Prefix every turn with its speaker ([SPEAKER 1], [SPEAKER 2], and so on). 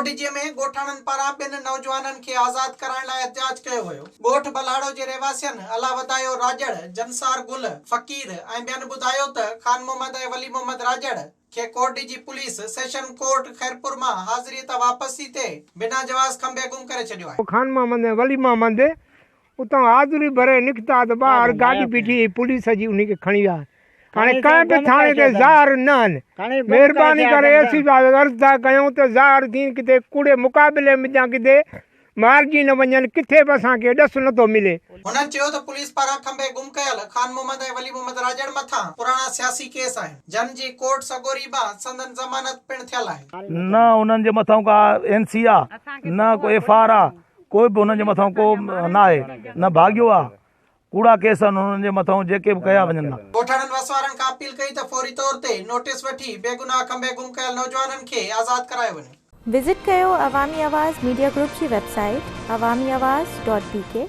[SPEAKER 1] ڪوٽڏيجي ۾ ڳوٺاڻن پاران ٻن نوجوانن کي آزاد ڪرائڻ لاء احتجاج ڪيو ويو. ڳوٺ ٻلهاڙو جي رهواسين الله وڌايو راڄڙ، جنسار گل فقير ۽ ٻين ٻڌايو ته خان محمد ۽ ولي محمد راڄڙ کي Kotdiji police session court Khairpur مان حاضري تان واپسي تي بنا جواز کنڀي گم ڪري ڇڏيو آهي.
[SPEAKER 2] خان محمد ۽ ولي محمد اتان حاضري ڀري نڪتا ته ٻاهر گاڏي بيٺي هئي پوليس جي انهي کي کڻي ويا. هاڻي ڪنهن به ٿاڻي تي ظاهر نه آهن. مهرباني ڪري اي سي صاحب کي عرض ٿا ڪيون ته ظاهر ٿين ڪٿي ڪوڙي مقابلي ۾ يا ڪٿي مارجي نه وڃن ڪٿي به اسان کي ڏس نه ٿو ملي.
[SPEAKER 1] هنن چيو ته پوليس پاران کنڀي گم ڪيل خان محمد ۽ ولي محمد راڄڙ مٿان پراڻا سياسي ڪيس آهن جن جي ڪورٽ سڳوري مان سندن ضمانت پڻ ٿيل آهي.
[SPEAKER 3] نه انهن جي مٿان ڪا اين سي آ نه ڪو ايف آر آ ڪوئي به انهن جي مٿان ڪو ناهي نه ڀاڳيو آ ڪوڙا ڪيس آهن انهن جي مٿان جيڪي به ڪيا وڃن ٿا.
[SPEAKER 1] ڳوٺاڻن وس وارن کان اپيل ڪئي ته فوري طور تي نوٽيس وٺي بيگناهه کنڀي گم ڪيل نوجوانن کي آزاد ڪرايو وڃي.
[SPEAKER 4] وزٽ ڪيو عوامي آواز ميڊيا گروپ جي website Awami Awaz dot B K.